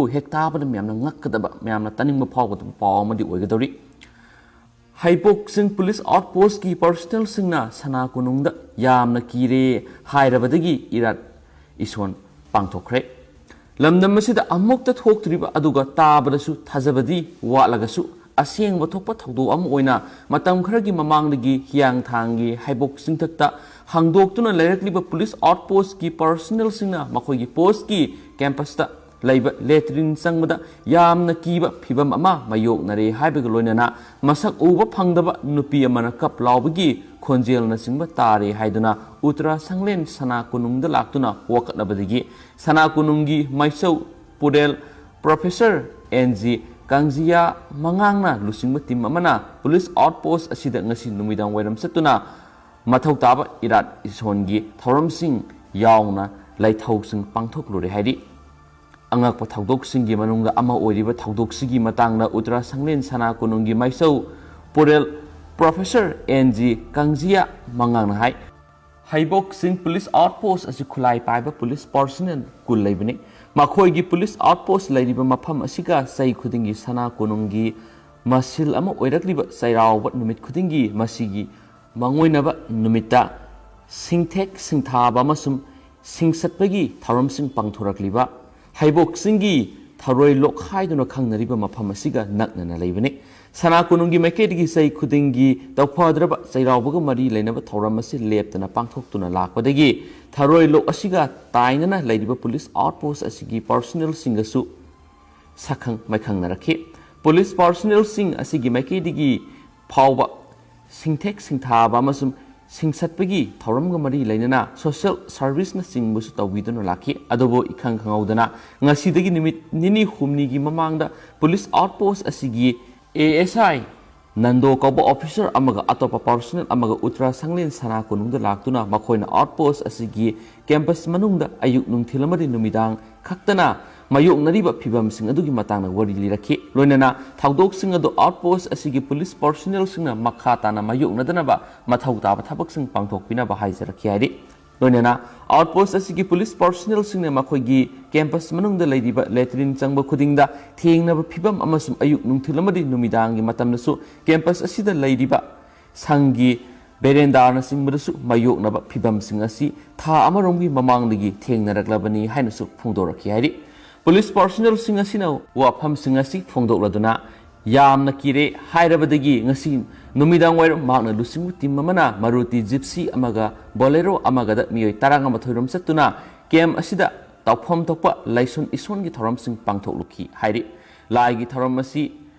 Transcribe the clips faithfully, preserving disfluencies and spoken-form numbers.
ꯍꯦꯛ ꯇꯥꯕꯗ ꯃꯌꯥꯝꯅ ꯉꯛꯀꯗꯕ, ꯃꯌꯥꯝꯅ ꯇꯥꯅꯤꯡꯕ ꯐꯥꯎꯒꯗꯕ ꯄꯥꯎ ꯑꯃꯗꯤ ꯑꯣꯏꯒꯗꯧꯔꯤ꯫ ꯍꯩꯕꯣꯛ ꯆꯤꯡ ꯄꯨꯂꯤꯁ ꯑꯥꯎꯠ ꯄꯣꯁꯀꯤ ꯄꯔꯁꯅꯦꯜꯁꯤꯡꯅ ꯁꯅꯥ ꯀꯣꯅꯨꯡꯗ ꯌꯥꯝꯅ ꯀꯤꯔꯦ ꯍꯥꯏꯔꯕꯗꯒꯤ ꯏꯔꯥꯠ ꯏꯁꯣꯟ ꯄꯥꯡꯊꯣꯛꯈ꯭ꯔꯦ꯫ ꯂꯝꯗꯝ ꯑꯁꯤꯗ ꯑꯃꯨꯛꯇ ꯊꯣꯛꯇ꯭ꯔꯤꯕ ꯑꯗꯨꯒ ꯇꯥꯕꯗꯁꯨ ꯊꯥꯖꯕꯗꯤ ꯋꯥꯠꯂꯒꯁꯨ, ꯑꯁꯦꯡꯕ ꯊꯣꯛꯄ ꯊꯧꯗꯣꯛ ꯑꯃ ꯑꯣꯏꯅ ꯃꯇꯝ ꯈꯔꯒꯤ ꯃꯃꯥꯡꯗꯒꯤ ꯍꯤꯌꯥꯡꯊꯥꯡꯒꯤ ꯍꯩꯕꯣꯛ ꯆꯤꯡꯊꯛꯇ ꯍꯥꯡꯗꯣꯛꯇꯨꯅ ꯂꯩꯔꯛꯂꯤꯕ ꯄꯨꯂꯤꯁ ꯑꯥꯎꯠ ꯄꯣꯁꯀꯤ ꯄꯔꯁꯅꯦꯜꯁꯤꯡꯅ ꯃꯈꯣꯏꯒꯤ ꯄꯣꯁꯀꯤ ꯀꯦꯝꯄꯁꯇ ꯂꯩꯕ ꯂꯦꯇ꯭ꯔꯤꯟ ꯆꯪꯕꯗ ꯌꯥꯝꯅ ꯀꯤꯕ ꯐꯤꯚꯝ ꯑꯃ ꯃꯥꯌꯣꯛꯅꯔꯦ ꯍꯥꯏꯕꯒ ꯂꯣꯏꯅꯅ ꯃꯁꯛ ꯎꯕ ꯐꯪꯗꯕ ꯅꯨꯄꯤ ꯑꯃꯅ ꯀꯞ ꯂꯥꯎꯕꯒꯤ ꯈꯣꯟꯖꯦꯜꯅꯆꯤꯡꯕ ꯇꯥꯔꯦ ꯍꯥꯏꯗꯨꯅ ꯎꯇꯔꯥ ꯁꯪꯂꯦꯟ ꯁꯅꯥ ꯀꯣꯅꯨꯡꯗ ꯂꯥꯛꯇꯨꯅ ꯋꯥꯀꯠꯅꯕꯗꯒꯤ ꯁꯅꯥ ꯀꯣꯅꯨꯡꯒꯤ ꯃꯥꯏꯁꯧ ꯄꯨꯔꯦꯜ ꯄ꯭ꯔꯣꯐꯦꯁꯔ ꯑꯦꯟ ꯖꯤ ꯀꯥꯡꯖꯤꯌꯥ ꯃꯉꯥꯡꯅ ꯂꯨꯆꯤꯡꯕ ꯇꯤꯝ ꯑꯃꯅ ꯄꯨꯂꯤꯁ ꯑꯥꯎꯠ ꯄꯣꯁ ꯑꯁꯤꯗ ꯉꯁꯤ ꯅꯨꯃꯤꯗꯥꯡ ꯋꯥꯏꯔꯝ ꯆꯠꯇꯨꯅ ꯃꯊꯧ ꯇꯥꯕ ꯏꯔꯥꯠ ꯏꯁꯣꯟꯒꯤ ꯊꯧꯔꯝꯁꯤꯡ ꯌꯥꯎꯅ ꯂꯥꯏꯊꯧꯁꯤꯡ ꯄꯥꯡꯊꯣꯛꯂꯨꯔꯦ ꯍꯥꯏꯔꯤ꯫ ꯑꯉꯛꯄ ꯊꯧꯗꯣꯛꯁꯤꯡꯒꯤ ꯃꯅꯨꯡꯗ ꯑꯃ ꯑꯣꯏꯔꯤꯕ ꯊꯧꯗꯣꯛꯁꯤꯒꯤ ꯃꯇꯥꯡꯗ ꯎꯇꯔꯥ ꯁꯪꯂꯦꯟ ꯁꯅꯥ ꯀꯣꯅꯨꯡꯒꯤ ꯃꯥꯏꯁꯧ ꯄꯨꯔꯦꯜ ꯄ꯭ꯔꯣꯐꯦꯁꯔ ꯑꯦꯟ ꯖꯤ ꯀꯥꯡꯖꯤꯌꯥ ꯃꯉꯥꯡꯅ ꯍꯥꯏ, ꯍꯩꯕꯣꯛ ꯆꯤꯡ ꯄꯨꯂꯤꯁ ꯑꯥꯎꯠ ꯄꯣꯁ ꯑꯁꯤ ꯈꯨꯠꯂꯥꯏ ꯄꯥꯏꯕ ꯄꯨꯂꯤꯁ ꯄꯥꯔꯁꯅꯦꯜ ꯀꯨꯟ ꯂꯩꯕꯅꯤ꯫ ꯃꯈꯣꯏꯒꯤ ꯄꯨꯂꯤꯁ ꯑꯥꯎꯠ ꯄꯣꯁ ꯂꯩꯔꯤꯕ ꯃꯐꯝ ꯑꯁꯤꯒ ꯆꯍꯤ ꯈꯨꯗꯤꯡꯒꯤ ꯁꯅꯥ ꯀꯣꯅꯨꯡꯒꯤ ꯃꯁꯤꯜ ꯑꯃ ꯑꯣꯏꯔꯛꯂꯤꯕ ꯆꯩꯔꯥꯎꯕ ꯅꯨꯃꯤꯠ ꯈꯨꯗꯤꯡꯒꯤ ꯃꯁꯤꯒꯤ ꯃꯥꯡꯑꯣꯏꯅꯕ ꯅꯨꯃꯤꯠꯇ ꯁꯤꯡꯊꯦꯛ ꯁꯤꯡꯊꯥꯕ ꯑꯃꯁꯨꯡ ꯁꯤꯡꯁꯠꯄꯒꯤ ꯊꯧꯔꯝꯁꯤꯡ ꯄꯥꯡꯊꯣꯔꯛꯂꯤꯕ ꯍꯩꯕꯣꯛ ꯆꯤꯡꯒꯤ ꯊꯔꯣꯏ ꯂꯣꯛ ꯍꯥꯏꯗꯨꯅ ꯈꯪꯅꯔꯤꯕ ꯃꯐꯝ ꯑꯁꯤꯒ ꯅꯛꯅꯅ ꯂꯩꯕꯅꯤ꯫ ꯁꯅꯥ ꯀꯣꯅꯨꯡꯒꯤ ꯃꯥꯏꯀꯩꯗꯒꯤ ꯆꯍꯤ ꯈꯨꯗꯤꯡꯒꯤ ꯇꯧꯐꯗ꯭ꯔꯕ ꯆꯩꯔꯥꯎꯕꯒ ꯃꯔꯤ ꯂꯩꯅꯕ ꯊꯧꯔꯝ ꯑꯁꯤ ꯂꯦꯞꯇꯅ ꯄꯥꯡꯊꯣꯛꯇꯨꯅ ꯂꯥꯛꯄꯗꯒꯤ ꯊꯔꯣꯏ ꯂꯣꯛ ꯑꯁꯤꯒ ꯇꯥꯏꯅꯅ ꯂꯩꯔꯤꯕ ꯄꯨꯂꯤꯁ ꯑꯥꯎꯠ ꯄꯣꯁ ꯑꯁꯤꯒꯤ ꯄꯥꯔꯁꯅꯦꯜꯁꯤꯡꯒꯁꯨ ꯁꯛꯈꯪ ꯃꯥꯏꯈꯪꯅꯔꯛꯈꯤ꯫ ꯄꯨꯂꯤꯁ ꯄꯥꯔꯁꯅꯦꯜꯁꯤꯡ ꯑꯁꯤꯒꯤ ꯃꯥꯏꯀꯩꯗꯒꯤ ꯐꯥꯎꯕ ꯁꯤꯡꯊꯦꯛ ꯁꯤꯡꯊꯥꯕ ꯑꯃꯁꯨꯡ ꯁꯤꯡꯁꯠꯄꯒꯤ ꯊꯧꯔꯝꯒ ꯃꯔꯤ ꯂꯩꯅꯅ ꯁꯣꯁꯤꯌꯦꯜ ꯁꯥꯔꯚꯤꯁꯅꯆꯤꯡꯕꯁꯨ ꯇꯧꯕꯤꯗꯨꯅ ꯂꯥꯛꯈꯤ꯫ ꯑꯗꯨꯕꯨ ꯏꯈꯪ ꯈꯪꯍꯧꯗꯅ ꯉꯁꯤꯗꯒꯤ ꯅꯨꯃꯤꯠ ꯅꯤꯅꯤ ꯍꯨꯝꯅꯤꯒꯤ ꯃꯃꯥꯡꯗ ꯄꯨꯂꯤꯁ ꯑꯥꯎꯠ ꯄꯣꯁ ꯑꯁꯤꯒꯤ ꯑꯦ ꯑꯦꯁ ꯑꯥꯏ ꯅꯟꯗꯣ ꯀꯧꯕ ꯑꯣꯐꯤꯁꯔ ꯑꯃꯒ ꯑꯇꯣꯞꯄ ꯄꯥꯔꯁꯅꯦꯜ ꯑꯃꯒ ꯎꯇꯔꯥ ꯁꯪꯂꯦꯟ ꯁꯅꯥ ꯀꯣꯅꯨꯡꯗ ꯂꯥꯛꯇꯨꯅ ꯃꯈꯣꯏꯅ ꯑꯥꯎꯠ ꯄꯣꯁ ꯑꯁꯤꯒꯤ ꯀꯦꯝꯄꯁ ꯃꯅꯨꯡꯗ ꯑꯌꯨꯛ ꯅꯨꯡꯊꯤꯜ ꯑꯃꯗꯤ ꯅꯨꯃꯤꯗꯥꯡ ꯈꯛꯇꯅ ꯃꯥꯌꯣꯛꯅꯔꯤꯕ ꯐꯤꯚꯝꯁꯤꯡ ꯑꯗꯨꯒꯤ ꯃꯇꯥꯡꯗ ꯋꯥꯔꯤ ꯂꯤꯔꯛꯈꯤ꯫ ꯂꯣꯏꯅꯅ ꯊꯧꯗꯣꯛꯁꯤꯡ ꯑꯗꯨ ꯑꯥꯎꯠ ꯄꯣꯁ ꯑꯁꯤꯒꯤ ꯄꯨꯂꯤꯁ ꯄꯥꯔꯁꯅꯦꯜꯁꯤꯡꯅ ꯃꯈꯥ ꯇꯥꯅ ꯃꯥꯌꯣꯛꯅꯗꯅꯕ ꯃꯊꯧ ꯇꯥꯕ ꯊꯕꯛꯁꯤꯡ ꯄꯥꯡꯊꯣꯛꯄꯤꯅꯕ ꯍꯥꯏꯖꯔꯛꯈꯤ ꯍꯥꯏꯔꯤ꯫ ꯂꯣꯏꯅꯅ ꯑꯥꯎꯠꯄꯣꯁ ꯑꯁꯤꯒꯤ ꯄꯨꯂꯤꯁ ꯄꯥꯔꯁꯣꯅꯦꯜꯁꯤꯡꯅ ꯃꯈꯣꯏꯒꯤ ꯀꯦꯝꯄꯁ ꯃꯅꯨꯡꯗ ꯂꯩꯔꯤꯕ ꯂꯦꯇ꯭ꯔꯤꯟ ꯆꯪꯕ ꯈꯨꯗꯤꯡꯗ ꯊꯦꯡꯅꯕ ꯐꯤꯕꯝ ꯑꯃꯁꯨꯡ ꯑꯌꯨꯛ ꯅꯨꯡꯊꯤꯜ ꯑꯃꯗꯤ ꯅꯨꯃꯤꯗꯥꯡꯒꯤ ꯃꯇꯝꯗꯁꯨ ꯀꯦꯝꯄꯁ ꯑꯁꯤꯗ ꯂꯩꯔꯤꯕ ꯁꯪꯒꯤ ꯕꯦꯔꯦꯟꯗꯥꯅꯆꯤꯡꯕꯗꯁꯨ ꯃꯥꯌꯣꯛꯅꯕ ꯐꯤꯕꯝꯁꯤꯡ ꯑꯁꯤ ꯊꯥ ꯑꯃꯔꯣꯝꯒꯤ ꯃꯃꯥꯡꯗꯒꯤ ꯊꯦꯡꯅꯔꯛꯂꯕꯅꯤ ꯍꯥꯏꯅꯁꯨ ꯐꯣꯡꯗꯣꯔꯛꯈꯤ ꯍꯥꯏꯔꯤ꯫ ꯄꯨꯂꯤꯁ ꯄꯥꯔꯁꯣꯅꯦꯜꯁꯤꯡ ꯑꯁꯤꯅ ꯋꯥꯐꯝꯁꯤꯡ ꯑꯁꯤ ꯐꯣꯡꯗꯣꯛꯂꯗꯨꯅ ꯌꯥꯝꯅ ꯀꯤꯔꯦ ꯍꯥꯏꯔꯕꯗꯒꯤ ꯉꯁꯤ ꯅꯨꯃꯤꯗꯥꯡ ꯋꯥꯏꯔꯝ ꯃꯍꯥꯛꯅ ꯂꯨꯆꯤꯡꯕ ꯇꯤꯝ ꯑꯃꯅ ꯃꯔꯨꯇꯤ ꯖꯤꯞꯁꯤ ꯑꯃꯒ ꯕꯣꯂꯦꯔꯣ ꯑꯃꯒꯗ ꯃꯤꯑꯣꯏ ꯇꯔꯥꯃꯥꯊꯣꯏ ꯔꯣꯝ ꯆꯠꯇꯨꯅ ꯀꯦꯝ ꯑꯁꯤꯗ ꯇꯧꯐꯝ ꯊꯣꯛꯄ ꯂꯥꯏꯁꯣꯟ ꯏꯁꯣꯟꯒꯤ ꯊꯧꯔꯝꯁꯤꯡ ꯄꯥꯡꯊꯣꯛꯂꯨꯈꯤ ꯍꯥꯏꯔꯤ꯫ ꯂꯥꯏꯒꯤ ꯊꯧꯔꯝ ꯑꯁꯤ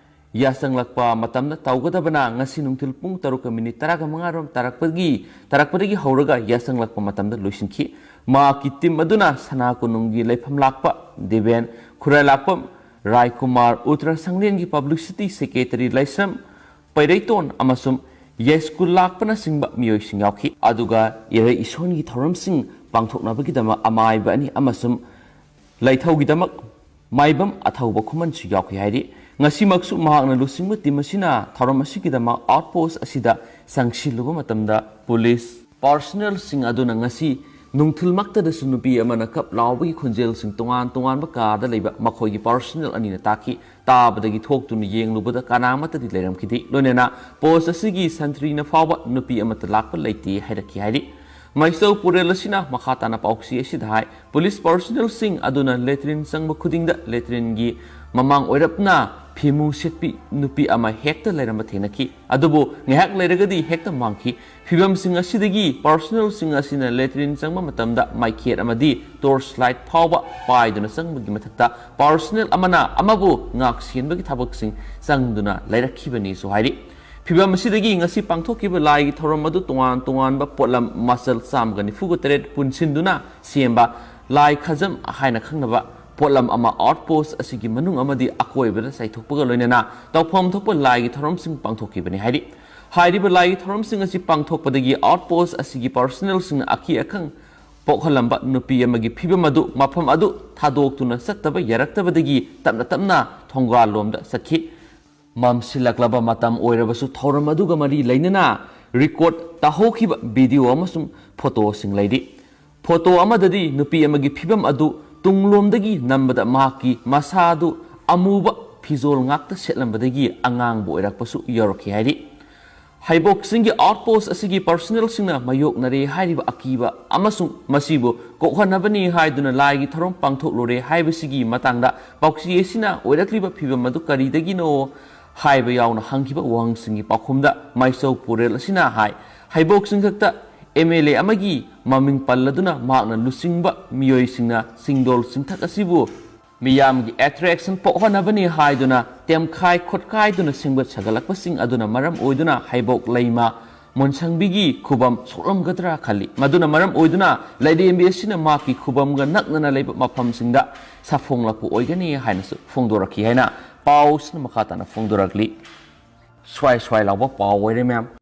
ꯌꯥꯆꯪꯂꯛꯄ ꯃꯇꯝꯗ ꯇꯧꯒꯗꯕꯅ ꯉꯁꯤ ꯅꯨꯡꯊꯤꯜ ꯄꯨꯡ ꯇꯔꯨꯛꯀ ꯃꯤꯅꯤꯠ ꯇꯔꯥꯃꯉꯥ ꯔꯣꯝ ꯇꯥꯔꯛꯄꯒꯤ ꯇꯥꯔꯛꯄꯗꯒꯤ ꯍꯧꯔꯒ ꯌꯥꯆꯪꯂꯛꯄ ꯃꯇꯝꯗ ꯂꯣꯏꯁꯤꯟꯈꯤ꯫ ꯃꯍꯥꯛꯀꯤ ꯇꯤꯝ ꯑꯗꯨꯅ ꯁꯅꯥ ꯀꯣꯅꯨꯡꯒꯤ ꯂꯩꯐꯝ ꯂꯥꯛꯄ ꯗꯦꯕꯦꯟ ꯈꯨꯔꯥꯏꯂꯥꯛꯄꯝ, ꯔꯥꯏꯀꯨꯃꯥꯔ, ꯎꯇꯔ ꯁꯪꯂꯦꯟꯒꯤ ꯄꯕ꯭ꯂꯤꯁꯤꯇꯤ ꯁꯦꯀ꯭ꯔꯦꯇꯔꯤ ꯂꯥꯏꯁ꯭ꯔꯝ ꯄꯩꯔꯩꯇꯣꯟ ꯑꯃꯁꯨꯡ ꯌꯥꯏꯁ꯭ꯀꯨꯜ ꯂꯥꯛꯄꯅꯆꯤꯡꯕ ꯃꯤꯑꯣꯏꯁꯤꯡ ꯌꯥꯎꯈꯤ꯫ ꯑꯗꯨꯒ ꯏꯔꯩ ꯏꯁꯣꯟꯒꯤ ꯊꯧꯔꯝꯁꯤꯡ ꯄꯥꯡꯊꯣꯛꯅꯕꯒꯤꯗꯃꯛ ꯑꯃꯥꯏꯕ ꯑꯅꯤ ꯑꯃꯁꯨꯡ ꯂꯩꯊꯧꯒꯤꯗꯃꯛ ꯃꯥꯏꯕꯝ ꯑꯊꯧꯕ ꯈꯨꯃꯟꯁꯨ ꯌꯥꯎꯈꯤ ꯍꯥꯏꯔꯤ꯫ ꯉꯁꯤꯃꯛꯁꯨ ꯃꯍꯥꯛꯅ ꯂꯨꯆꯤꯡꯕ ꯇꯤꯝ ꯑꯁꯤꯅ ꯊꯧꯔꯝ ꯑꯁꯤꯒꯤꯗꯃꯛ ꯑꯥꯎꯠꯄꯣꯁ ꯑꯁꯤꯗ ꯆꯪꯁꯤꯜꯂꯨꯕ ꯃꯇꯝꯗ ꯄꯨꯂꯤꯁ ꯄꯥꯔꯁꯣꯅꯦꯜꯁꯤꯡ ꯑꯗꯨꯅ ꯉꯁꯤ ꯅꯨꯡꯊꯤꯜꯃꯛꯇꯗꯁꯨ ꯅꯨꯄꯤ ꯑꯃꯅ ꯀꯞ ꯂꯥꯎꯕꯒꯤ ꯈꯣꯟꯖꯦꯜꯁꯤꯡ ꯇꯣꯉꯥꯟ ꯇꯣꯉꯥꯟꯕ ꯀꯥꯗ ꯂꯩꯕ ꯃꯈꯣꯏꯒꯤ ꯄꯥꯔꯁꯣꯅꯦꯜ ꯑꯅꯤꯅ ꯇꯥꯈꯤ꯫ ꯇꯥꯕꯗꯒꯤ ꯊꯣꯛꯇꯨꯅ ꯌꯦꯡꯂꯨꯕꯗ ꯀꯅꯥꯃꯠꯇꯗꯤ ꯂꯩꯔꯝꯈꯤꯗꯦ꯫ ꯂꯣꯏꯅꯅ ꯄꯣꯁ ꯑꯁꯤꯒꯤ ꯁꯟꯇ꯭ꯔꯤꯅ ꯐꯥꯎꯕ ꯅꯨꯄꯤ ꯑꯃꯠꯇ ꯂꯥꯛꯄ ꯂꯩꯇꯦ ꯍꯥꯏꯔꯛꯈꯤ ꯍꯥꯏꯔꯤ꯫ ꯃꯥꯏꯁꯧ ꯄꯨꯔꯦꯜ ꯑꯁꯤꯅ ꯃꯈꯥ ꯇꯥꯅ ꯄꯥꯎꯆꯦ ꯑꯁꯤꯗ ꯍꯥꯏ, ꯄꯨꯂꯤꯁ ꯄꯥꯔꯁꯣꯅꯦꯜꯁꯤꯡ ꯑꯗꯨꯅ ꯂꯦꯇ꯭ꯔꯤꯟ ꯆꯪꯕ ꯈꯨꯗꯤꯡꯗ ꯂꯦꯇ꯭ꯔꯤꯟꯒꯤ ꯃꯃꯥꯡ ꯑꯣꯏꯔꯞꯅ ꯐꯤꯃꯨ ꯁꯦꯠꯄꯤ ꯅꯨꯄꯤ ꯑꯃ ꯍꯦꯛꯇ ꯂꯩꯔꯝꯕ ꯊꯦꯡꯅꯈꯤ꯫ ꯑꯗꯨꯕꯨ ꯉꯥꯏꯍꯥꯛ ꯂꯩꯔꯒꯗꯤ ꯍꯦꯛꯇ ꯃꯥꯡꯈꯤ꯫ ꯐꯤꯕꯝꯁꯤꯡ ꯑꯁꯤꯗꯒꯤ ꯄꯥꯔꯁꯣꯅꯦꯜꯁꯤꯡ ꯑꯁꯤꯅ ꯂꯦꯇ꯭ꯔꯤꯟ ꯆꯪꯕ ꯃꯇꯝꯗ ꯃꯥꯏꯈꯦꯠ ꯑꯃꯗꯤ ꯇꯣꯔꯆ ꯂꯥꯏꯠ ꯐꯥꯎꯕ ꯄꯥꯏꯗꯨꯅ ꯆꯪꯕꯒꯤ ꯃꯊꯛꯇ ꯄꯥꯔꯁꯣꯅꯦꯜ ꯑꯃꯅ ꯑꯃꯕꯨ ꯉꯥꯛ ꯁꯦꯟꯕꯒꯤ ꯊꯕꯛꯁꯤꯡ ꯆꯪꯗꯨꯅ ꯂꯩꯔꯛꯈꯤꯕꯅꯤꯁꯨ ꯍꯥꯏꯔꯤ꯫ ꯐꯤꯕꯝ ꯑꯁꯤꯗꯒꯤ ꯉꯁꯤ ꯄꯥꯡꯊꯣꯛꯈꯤꯕ ꯂꯥꯏꯒꯤ ꯊꯧꯔꯝ ꯑꯗꯨ ꯇꯣꯉꯥꯟ ꯇꯣꯉꯥꯟꯕ ꯄꯣꯠꯂꯝ ꯃꯆꯜ ꯆꯥꯝꯃꯒ ꯅꯤꯐꯨꯒ ꯇꯔꯦꯠ ꯄꯨꯟꯁꯤꯟꯗꯨꯅ ꯁꯦꯝꯕ ꯂꯥꯏ ꯈꯖꯝ ꯍꯥꯏꯅ ꯈꯪꯅꯕ ꯄꯣꯠꯂꯝ ꯑꯃ ꯑꯥꯎꯠꯄꯣꯁ ꯑꯁꯤꯒꯤ ꯃꯅꯨꯡ ꯑꯃꯗꯤ ꯑꯀꯣꯏꯕꯗ ꯆꯥꯏꯊꯣꯛꯄꯒ ꯂꯣꯏꯅꯅ ꯇꯧꯐꯝ ꯊꯣꯛꯄ ꯂꯥꯏꯒꯤ ꯊꯧꯔꯝꯁꯤꯡ ꯄꯥꯡꯊꯣꯛꯈꯤꯕꯅꯤ ꯍꯥꯏꯔꯤ꯫ ꯍꯥꯏꯔꯤꯕ ꯂꯥꯏꯒꯤ ꯊꯧꯔꯝꯁꯤꯡ ꯑꯁꯤ ꯄꯥꯡꯊꯣꯛꯄꯗꯒꯤ ꯑꯥꯎꯠꯄꯣꯁ ꯑꯁꯤꯒꯤ ꯄꯥꯔꯁꯣꯅꯦꯜꯁꯤꯡꯅ ꯑꯀꯤ ꯑꯈꯪ ꯄꯣꯛꯍꯜꯂꯝꯕ ꯅꯨꯄꯤ ꯑꯃꯒꯤ ꯐꯤꯕꯝ ꯑꯗꯨ ꯃꯐꯝ ꯑꯗꯨ ꯊꯥꯗꯣꯛꯇꯨꯅ ꯆꯠꯇꯕ ꯌꯥꯔꯛꯇꯕꯗꯒꯤ ꯇꯞꯅ ꯇꯞꯅ ꯊꯣꯡꯒꯥꯜꯂꯣꯝꯗ ꯆꯠꯈꯤ꯫ ꯃꯝꯁꯤꯜꯂꯛꯂꯕ ꯃꯇꯝ ꯑꯣꯏꯔꯕꯁꯨ ꯊꯧꯔꯝ ꯑꯗꯨꯒ ꯃꯔꯤ ꯂꯩꯅꯅ ꯔꯦꯀꯣꯔꯗ ꯇꯥꯍꯧꯈꯤꯕ ꯚꯤꯗꯤꯑꯣ ꯑꯃꯁꯨꯡ ꯐꯣꯇꯣꯁꯤꯡ ꯂꯩꯔꯤ꯫ ꯐꯣꯇꯣ ꯑꯃꯗꯗꯤ ꯅꯨꯄꯤ ꯑꯃꯒꯤ ꯐꯤꯕꯝ ꯑꯗꯨ ꯇꯨꯡꯂꯣꯝꯗꯒꯤ ꯅꯝꯕꯗ ꯃꯍꯥꯛꯀꯤ ꯃꯁꯥ ꯑꯗꯨ ꯑꯃꯨꯕ ꯐꯤꯖꯣꯜ ꯉꯥꯛꯇ ꯁꯦꯠꯂꯝꯕꯗꯒꯤ ꯑꯉꯥꯡꯕ ꯑꯣꯏꯔꯛꯄꯁꯨ ꯌꯥꯎꯔꯛꯈꯤ ꯍꯥꯏꯔꯤ꯫ ꯍꯩꯕꯣꯛꯁꯤꯡꯒꯤ ꯑꯥꯎꯠꯄꯣꯁ ꯑꯁꯤꯒꯤ ꯄꯔꯁꯣꯅꯦꯜꯁꯤꯡꯅ ꯃꯥꯌꯣꯛꯅꯔꯦ ꯍꯥꯏꯔꯤꯕ ꯑꯀꯤꯕ ꯑꯃꯁꯨꯡ ꯃꯁꯤꯕꯨ ꯀꯣꯛꯍꯟꯅꯕꯅꯤ ꯍꯥꯏꯗꯨꯅ ꯂꯥꯏꯒꯤ ꯊꯧꯔꯝ ꯄꯥꯡꯊꯣꯛꯂꯨꯔꯦ ꯍꯥꯏꯕꯁꯤꯒꯤ ꯃꯇꯥꯡꯗ ꯄꯥꯎꯆꯦ ꯑꯁꯤꯅ ꯑꯣꯏꯔꯛꯂꯤꯕ ꯐꯤꯕꯝ ꯑꯗꯨ ꯀꯔꯤꯗꯒꯤꯅꯣ ꯍꯥꯏꯕ ꯌꯥꯎꯅ ꯍꯪꯈꯤꯕ ꯋꯥꯍꯪꯁꯤꯡꯒꯤ ꯄꯥꯎꯈꯨꯝꯗ ꯃꯥꯏꯆꯧ ꯄꯨꯔꯦꯜ ꯑꯁꯤꯅ ꯍꯥꯏ, ꯍꯩꯕꯣꯛꯁꯤꯡ ꯈꯛꯇ ꯑꯦꯝ ꯑꯦꯜ ꯑꯦ ꯑꯃꯒꯤ ꯃꯃꯤꯡ ꯄꯜꯂꯗꯨꯅ ꯃꯍꯥꯛꯅ ꯂꯨꯆꯤꯡꯕ ꯃꯤꯑꯣꯏꯁꯤꯡꯅ ꯆꯤꯡꯗꯣꯜ ꯆꯤꯡꯊꯛ ꯑꯁꯤꯕꯨ ꯃꯤꯌꯥꯝꯒꯤ ꯑꯦꯇ꯭ꯔꯦꯛꯁꯟ ꯄꯣꯛꯍꯟꯅꯕꯅꯤ ꯍꯥꯏꯗꯨꯅ ꯇꯦꯝꯈꯥꯏ ꯈꯣꯠꯈꯥꯏꯗꯨꯅ ꯁꯦꯝꯒꯠ ꯁꯥꯒꯠꯂꯛꯄꯁꯤꯡ ꯑꯗꯨꯅ ꯃꯔꯝ ꯑꯣꯏꯗꯨꯅ ꯍꯩꯕꯣꯛ ꯂꯩꯃ ꯃꯣꯟꯁꯪꯕꯤꯒꯤ ꯈꯨꯕꯝ ꯁꯣꯛꯂꯝꯒꯗ꯭ꯔꯥ ꯈꯜꯂꯤ꯫ ꯃꯗꯨꯅ ꯃꯔꯝ ꯑꯣꯏꯗꯨꯅ ꯂꯥꯏꯔꯦꯝꯕꯤ ꯑꯁꯤꯅ ꯃꯍꯥꯛꯀꯤ ꯈꯨꯕꯝꯒ ꯅꯛꯅꯅ ꯂꯩꯕ ꯃꯐꯝꯁꯤꯡꯗ ꯁꯥꯐꯣꯡꯂꯛꯄ ꯑꯣꯏꯒꯅꯤ ꯍꯥꯏꯅꯁꯨ ꯐꯣꯡꯗꯣꯔꯛꯈꯤ ꯍꯥꯏꯅ ꯄꯥꯎꯁꯤꯅ ꯃꯈꯥ ꯇꯥꯅ ꯐꯣꯡꯗꯣꯔꯛꯂꯤ꯫ ꯁ꯭ꯋꯥꯏ ꯁ꯭ꯋꯥꯏ ꯂꯥꯎꯕ ꯄꯥꯎ ꯑꯣꯏꯔꯦ ꯃꯌꯥꯝ꯫